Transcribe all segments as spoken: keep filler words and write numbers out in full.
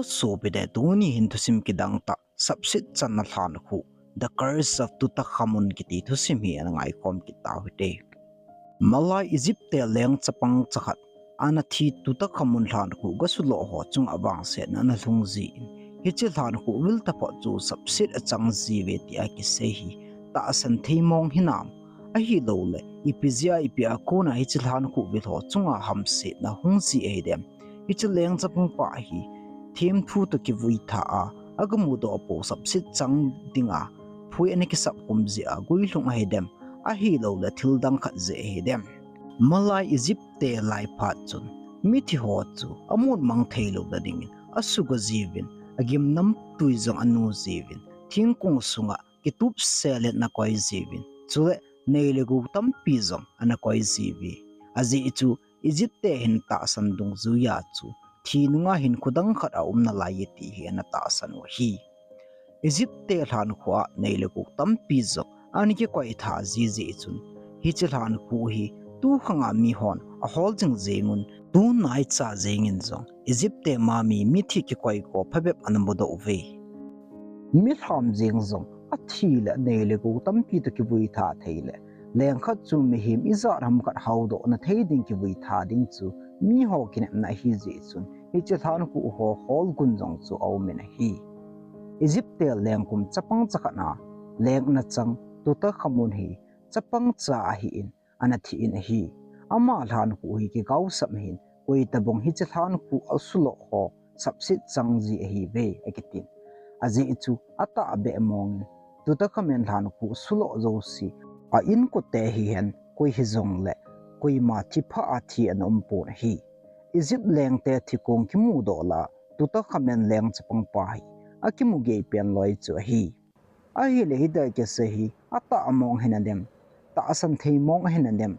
Sopite, tuni hin thusim kidang tah, sapset channa lhankhuh, The Curse of Tutankhamun kiti thusim hi ana ngaikhom kit tau hite. Malai Egypt te leng chapang chakhat ana thi Tutankhamun lhankhuh gasuloh ho chunga vangsetna ana lhung jin, hiche lhankhuh vil taphot chu sapset achang jiuve tia kisei hi tahsan thei mong hinam? Ahilouleh ipi jeh a, ipi a kona hiche lhankhuh vil ho chunga hamsetna hung ji ahidem? Hiche leng chapang pa hi themthu toh kivui tha a, agamudoh pou sapset chang dinga phui ana kisap kum jeh a guilhung ahidem, ahilouleh thil dang khat jeh ahidem? Malai Egypt te lai phat chun mithi ho chu amun mang thei louna dingin asuga jiuvin, agimnamtui jong anu jiuvin, thingkung sunga kitupse le ana koi jiuvin, chule nei le gou tampi jong ana koi jiuve. Ajeh chu Egypt te hin tahsan dungjuia chu thi nunga hinkho dang khat aum nalai e ti hi ana tahsan u ahi. Egypt te lhankhuh a nei le gou tampi jong ana kikoi tha jiji chun, hiche lhankhuh hi tukhanga mihon ahol jing jeng un, tunaicha jengin jong Egypt te mummy, mithi kikoi ko phabep ana mudoh uve. Milham jeng jong athi le nei le gou tampi toh kivui tha thei le, leng khat chu mihem ijat ham khat haodoh na thei ding kivui tha ding chu miho kinepna ahi jeh chun, hiche lhankhuh ho hol gun jong chu aum in ahi. Egypt te leng kum chapang chakhat a leng ana chang Tutankhamun hi chapang cha ahin, ana thi in ahi. Ama lhankhuh hi kigaosap hin, koi tabang hiche lhankhuh asuloh ho sapset chang ji ahiuve, akitin. Ajeh chu atahbeh mongin Tutankhamen lhankhuh suloh jouse a inkote hihen, koi hijongle koima thipha a thi ana um pon ahi. Egypt lengte thikong kimudoh lah a Tutankhamen leng chapang pa hi akimu gei pen loi chu ahi. Ahile hitia kisei hi atah mong hinadem, tahsan thei mong ahinadem?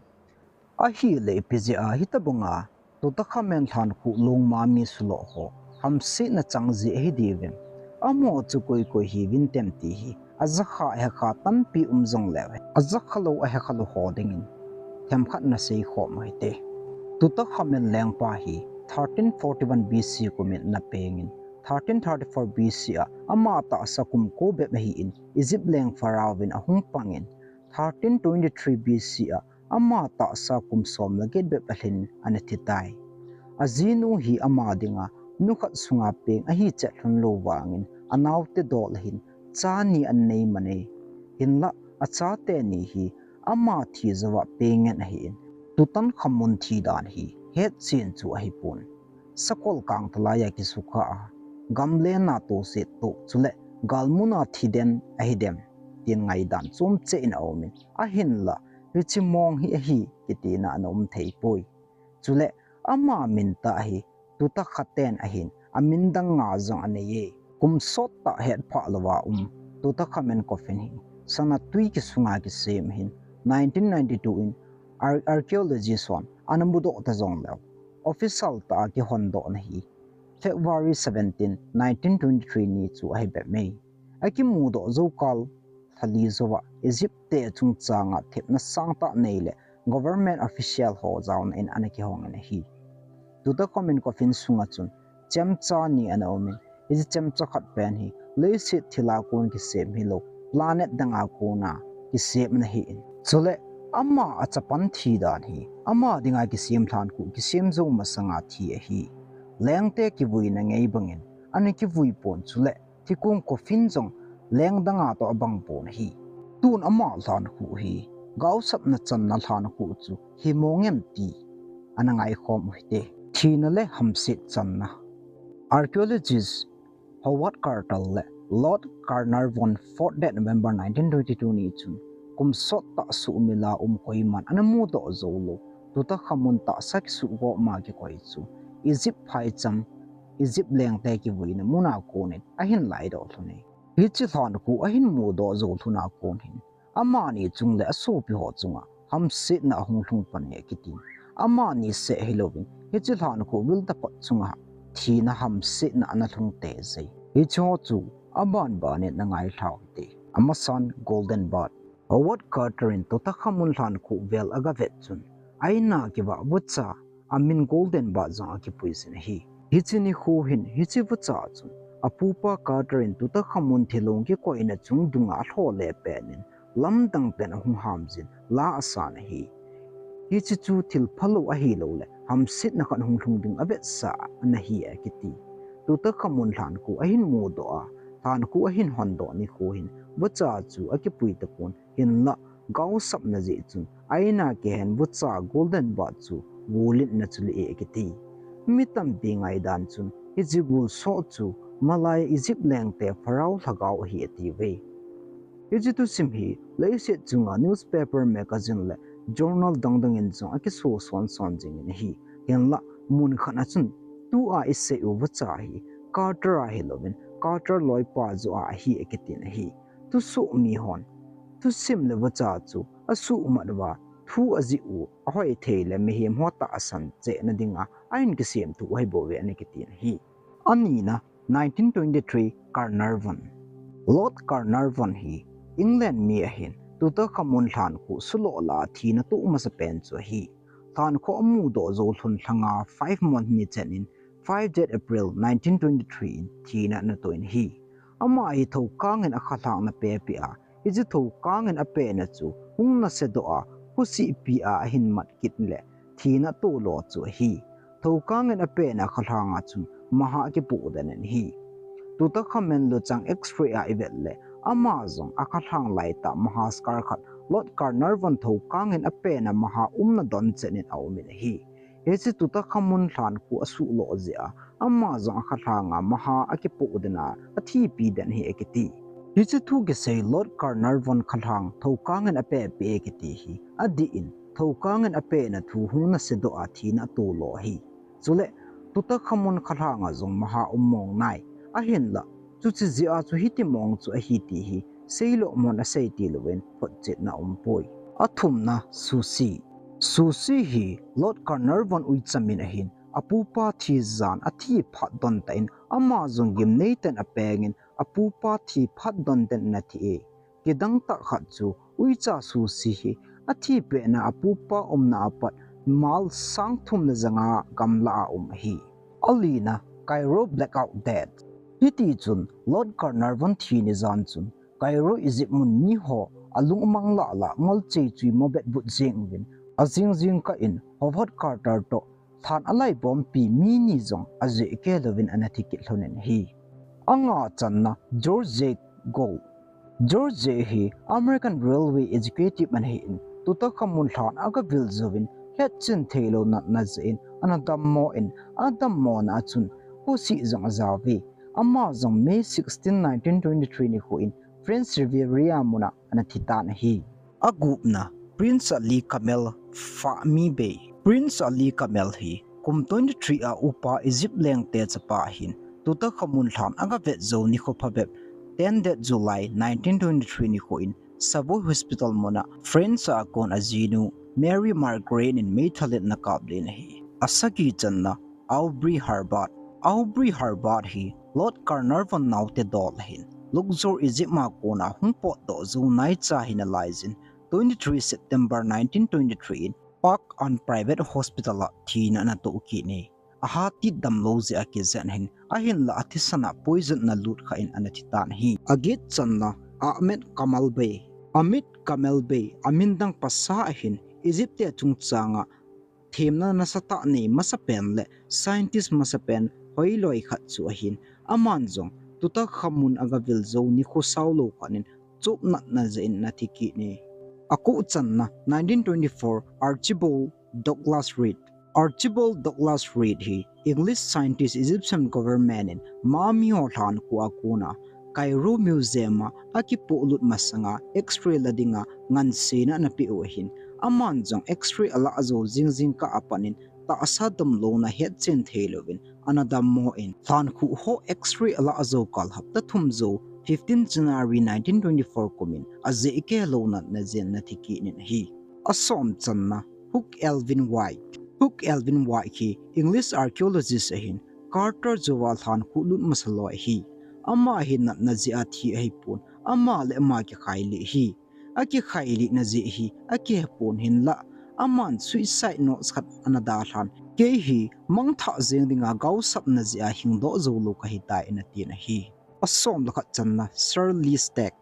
Ahile ipi jeh a hitabanga Tutankhamen lhankhuh lungmami suloh ho hamsetna chang ji ahi diuvem? Amaho chu koi koi hiuvem ti hi ajakha ahekha tampi um jongleu hen, ajakha lou ahekha lou ho dingin themkhat ana seikhom u hite. Tutankhamen lengpa hi thirteen forty-one B C kumin ana pengin, thirteen thirty-four B C a ama tahsa kum ko bep ahin, Egypt leng Pharaoh vin ahung pangin, thirteen twenty-three B C a ama tahsa kum som le get bep alhin ana thitai. Ajinu hi ama dinga nukhat sunga peng ahichet lhon lou vangin, anaote dol ahin, cha ni ana nei mane. Hinlah achate ni hi ama thi jouva peng ngen ahin, Tutankhamun thi dan hi hetchen chu ahipon. Sakol kangtalai a kisukha a, gamlen a toset toh, chule galmun a thiden ahidem, tin ngaidan chomcha in aumin, ahinlah hiche mong hi ahi kitina ana um thei poi. Chule ama min tah hi Tutankhaten ahin, amin dang nga jong anei e. Kum sottah hetphah louva um Tutankhamen coffin hi sana tui kisunga kisem ahin, nineteen ninety-two in ar-, archaeologist hon ana mudoh ta jongleu, official tah a kihondohna hi February seventeen, nineteen twenty-three ni chu ahi bep e. Akimudoh jou kal lhali jouva Egypt te chungchanga thepna sangtah nei le government official ho jaona in ana kihongin ahi. Tutankhamen coffin sunga chun chemcha ni ana umin, hiche chemcha khat pen hi leiset thila kon kisem hilou, planet danga kona kisem ana hin. Chule ama achapan thi dan hi ama dinga kisem lhankhuh kisem jou masanga thi ahi. Lengte kivuina ngei bangin ana kivui pon, chule thikong coffin jong leng danga toh abang pon ahi. Tun ama lhankhuh hi gaosapna channa lhankhuh chu himong em ti ana ngaikhom u hite. Thina le hamset channa. Archaeologist Howard Carter le Lord Carnarvon fourth date November nineteen twenty-two ni chun kum sottah sumila um koiman ana mudoh joulou Tutankhamun tahsa kisuhgop ma kikoi chu Egypt phaicham, Egypt lengte kivuina muna konin ahin laidoh lhon e. Hiche lhankhuh ahin mudoh jou lhona kon hin, amani chung le asopi ho chunga hamsetna ahung lhung pan e akitin. Amani seh hilouvin, hiche lhankhuh vil taphot chunga thina hamsetna ana lhung tei jeh. Hiche ho chu aban banin ana ngailha u hite. Amasan Golden Bird. Howard Carter in Tutankhamun lhankhuh vel agavet chun, a-in a kivah vucha amin Golden Bird jong akipui jin ahi. Hiche nikho hin, hiche vacha chun, apupa Carter in Tutankhamun thilong kikoina chung dunga alhoh le penin, lamdang ten ahung hamjin, la asan ahi. Hiche chu thil phalou ahilouleh, hamsetna khat hung lhung ding avetsah ana hi akiti. Tutankhamun lhankhuh ahin mudoh a, lhankhuh ahin hondoh nikho hin, vacha chu akipui tapon, hinlah, gaosapna jeh chun, a-in a kihen vacha Golden Bird chu golin ana chule akiti. Mi tampi ngaidan chun, hiche golsoh chu, malai Egypt lengte Pharaoh lhagao ahi atiuve. Hiche thusim hi, leiset chunga newspaper, magazine le journal dangdang in jong akiso sonson jingin ahi. Hinlah, mun khat a chun, tua isei u vacha hi, Carter a hilouvin, Carter loipa joh a ahi akitin ahi. Thusoh mihon, thusim le vacha chu, asuhmat uva, thu ajih u, ahoithei le mihem ho tahsan chehna dinga, ahin kisemthu u ahibouve ana kitin ahi. Anina, nineteen twenty-three Carnarvon. Lord Carnarvon hi England mi ahin, Tutankhamun lhankhuh suloh lah a thina toh masapen chu ahi. Lhankhuh amudoh jou lhon lhanga five month ni chan in, five that April nineteen twenty-three in thina ana toh in ahi. Ama hi thoukangin akhalhang ana pehpeh a, hiche thoukangin apehna chu hung nasedoh a, khosihpi a ahin mat kit le thina atoh lo chu ahi. Thoukangin apehna akhalhang a chun maha akipoh den in ahi. Tutankhamun luchang X-ray a ivet le, ama jong akhalhang laitah maha scar khat Lord Carnarvon thoukangin apehna maha umna don chan in aumin ahi. Hiche Tutankhamun lhankhuh asuhloh jeh a, ama jong akhalhang a maha akipoh den a, athipi den ahi akiti. Hiche thu kisei Lord Carnarvon khalhang thoukangin apehpeh e kiti hi, adih in, thoukangin apehna thu hung nasedoh a thina atoh lo ahi. Chule, Tutankhamun khalhang a jong maha um mong nai. Ahinlah, chuche jeh a chu hiti mong chu ahi ti hi, seilou mon asei tilouvin photchetna aumpoi. Athumna, Susi. Susi hi Lord Carnarvon uicha min ahin, apupa thi jan athi phat don tah in, ama jong gimnei ten apengin, apupa thi phat don ten ana thi e. Kidang tah khat chu, uicha Susi hi, athipehna apupa umna a pat, mile sang thum le ja nga gamla a um ahi. Alina, Cairo Blackout Death. Hitichun, Lord Carnarvon thi ni jan chun, Cairo Egypt mun miho, alung amang lah lah, ngol cheichui mobet but jeng uvin, ajing jingkah in, Howard Carter toh, lhan alaibompi mi ni jong ajehkeh louvin ana thi kit lhon in ahi. Anga channa, George J. Gould. George J hi American Railway Executive ana hin, Tutankhamun lhan agavil jouvin, hetchen theilou natna jeh in, ana dammo in, adammona a chun, khosih jong ajao uve. Ama jong May sixteen, nineteen twenty-three nikho in, French Riviera muna ana thi tan ahi. Agupna, Prince Ali Kamel Fahmi Bey. Prince Ali Kamel hi kum twenty-three a upa Egypt lengte chapa ahin, Tutankhamun lhan agavet jou nikho phabep, ten that July nineteen twenty-three nikho in Savoy Hospital muna France a kon ajinu Mary Margaret in meithal in ana kap lih in ahi. Asagi channa, Aubrey Hubbard. Aubrey Hubbard hi Lord Carnarvon naote dol ahin, Luxor Egypt a kona hung potdoh jou naicha hi nalaijin, twenty-three September nineteen twenty-three in Park An Private Hospital a thina ana toh kit in, ahat tit damlou jeh a kijen ahin, ahinlah athisan a poison ana lut kha in ana thi tan ahi. Aget channa, Ahmed Kamel Bey. Ahmed Kamel Bey, amin dang pasa ahin, Egypt te chungchang a themna nasatah nei masapen le scientist masapen hoiloi khat chu ahin, aman jong Tutankhamun agavil jou nikho saolou khat in chop natna jeh in ana thi kit in. Ako channa, nineteen twenty-four, Archibald Douglas Reed. Archibald Douglas Reed hi English scientist, Egyptian government in Mummy ho lhankhuh a kona Cairo Museum a akipohlut masanga X-ray la dinga ngansena ana peh u ahin, aman jong X-ray alah jou jingjing kah a pat in tahsa damlouna hetchen theilouvin ana dammo in, lhankhuh ho X-ray alah jou kal hapta thum jou, fifteen January nineteen twenty-four kum in ajehkeh lou natna jeh in ana thi kit in ahi. Asom channa, Hugh Elvin White. Hugh Elvin White hi English archaeologist ahin, Carter jouva lhankhuh lut masa loi ahi. Ama hi natna jeh a thi ahipon, ama le ama kikhai lih ahi. Akikhai lihna jeh hi akihepon, hinlah aman suicide note khat ana dalhan, Kei hi mangthah jeng dinga gaosapna jeh a hingdoh jou lou kahitai, ana tin ahi. Asom le khat channa Sir Lee Stagg.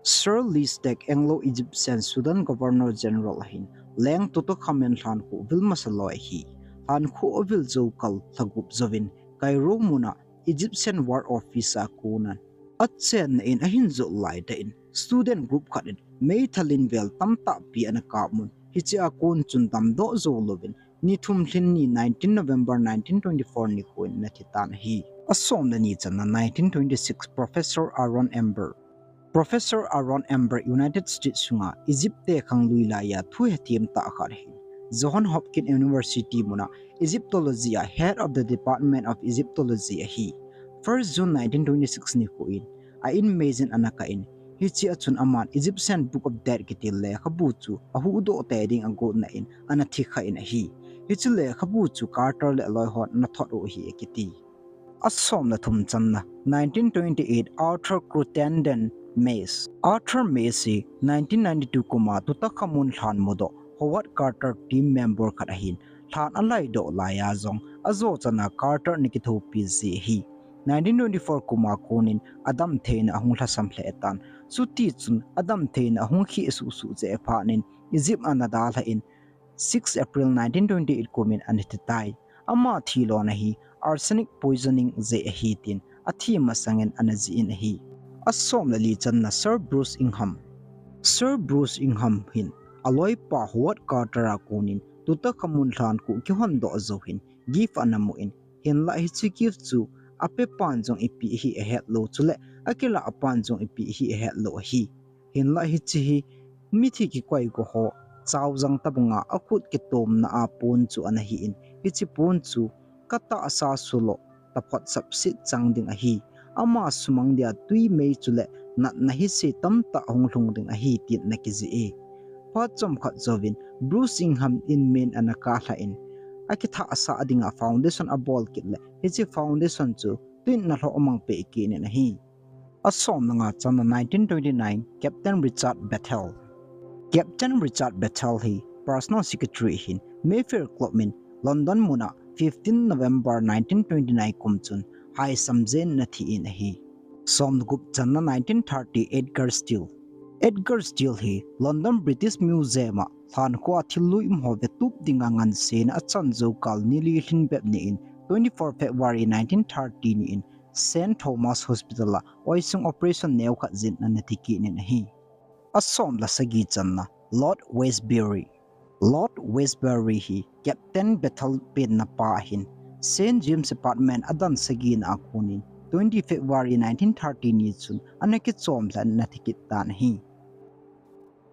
Sir Lee Stagg, Anglo-Egyptian Sudan Governor General ahin, leng Tutankhamun lhankhuh vil masa loi ahi. Lhankhuh avil jou kal lha gup jouvin Cairo muna Egyptian War Office a kon a achenna in ahin jot lai tah in, student group khat in meithal in vel tamtah pi ana kap un, hiche a kon chun damdoh jou louvin, ni thum lhin ni, nineteen November nineteen twenty-four nikho in ana thi tan ahi. Asom le ni channa nineteen twenty-six, Professor Aaron Emberg. Professor Aaron Emberg United States sunga Egypt te khanglui laiya thu hethem tah khat ahin, John Hopkins University muna Egyptology a Head of the Department of Egyptology ahi. First June nineteen twenty-six nikho in a inmei jin ana kah in, hiche a chun aman Egyptian Book of Dead kiti lekhabu chu ahuhdoh tei ding agotna in ana thi kha in ahi. Hiche lekhabu chu Carter le aloi hon ana thot u ahi akiti. Asom le thum channa nineteen twenty-eight, Arthur Crittenden Mace. Arthur Mace hi nineteen ninety-two kum a Tutankhamun lhan mudoh Howard Carter team member khat ahin, lhan alaidoh laiya jong ajo chan a Carter ana kithopi ji ahi. Nineteen twenty-four kum a kon in adam theina ahung lhasam lheh tan. Chuti chun adam theina ahung kheh suhsuh jeh phat in Egypt ana dalhan, six April nineteen twenty-eight kum in ana thi tai. Ama thi lona hi arsenic poisoning jeh ahi tin athi masang in ana jih in ahi. Asom le li channa Sir Bruce Ingham. Sir Bruce Ingham hin aloipa Howard Carter a kon in Tutankhamun lhankhuh kihondoh jou hin gift ana mu in, hinlah hiche gift chu apepan jong ipi ahi ahet lou, chule akilah pan jong ipi ahi ahet lou ahi. Hinlah hiche hi mithi kikoi go ho chaojang tabanga akhut kitomna a pon chu ana hi in, hiche pon chu katahsa sulou taphot sapset chang ding ahi. Ama sumang dia twi, mei chule natna hise tamtah hung lhung ding ahi tin ana kijih e. Phat chomkhat jouvin Bruce Ingham in min ana kalhan, akithahsa dinga foundation abol kit le, hiche foundation chu tuin ana lhoh mang peh kit in ahi. Asom le nga channa nineteen twenty-nine, Captain Richard Bethell. Captain Richard Bethell hi personal secretary ahin, Mayfair Club in London muna fifteen November nineteen twenty-nine kum chun haisam jeh in ana thi in ahi. Som le gup channa nineteen thirty, Edgar Still. Edgar Still hi London British Museum a lhankhuh a thil lui um ho vetup dinga ngansena achan jou kal ni li lhin bep ni in, twenty-four February nineteen thirty ni in Saint Thomas Hospital a oisung operation neokhat jeh in ana thi kit in ahi. Asom le sagi channa Lord Westbury. Lord Westbury hi Captain Bethell penna pa ahin, Saint James Apartment adan sagina a kon in twenty February nineteen thirty ni chun ana kichom lhah in ana thi kit tan ahi.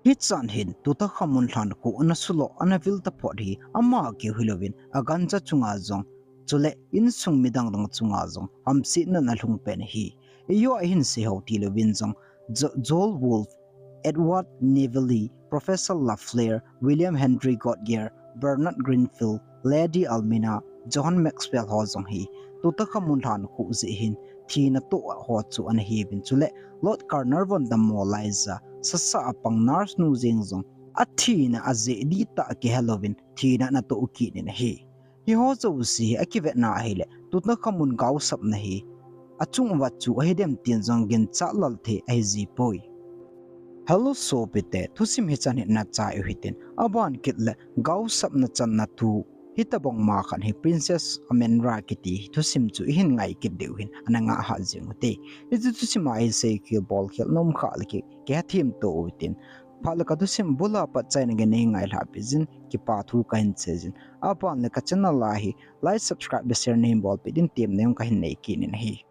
Hichan hin Tutankhamun lhankhuh ana suloh ana vil taphot hi ama keu hilouvin agancha chunga jong, chule insung midang dang chunga jong hamsetna ana lhung pen ahi. Eiho ahin sei ho tilouvin jong, Jo-, Joel Wolfe, Edward Nevinly, Professor Lafleur, William Henry Gautier, Bernard Greenfield, Lady Almina, John Maxwell ho jong hi Tutankhamun lhankhuh jeh hin thina toh ho chu ana hiuvin, chule Lord Carnarvon dammo laija sasa a pang nurse nu jeng jong athina ajeh dihtah kihelouvin thina ana toh kit in ahi. Hiho jouse hi akivetna ahile Tutankhamun gaosapna hi achung uva chu ahidem tin jong ginchat lal thei ahiji poi. Hello sopite, thusim hichan hin nachai u hitin, aban kit le gaosapna channa thu hitobang ma khat hi Princess Amanireina kiti thusim chu ihin ngai kit diu hin ana ngah hah jing ute. Hiche thusim a isei khel bol khel nom khah le ki, kihethem to u hitin. Phat le ka thusim bula pat chaina gei nei ngai lhah peh jin, kipa thu kahin sei jin. Aban le ka channel a hi like, subscribe le share neihin bolpeh din temna jong kahin nei kit in ahi.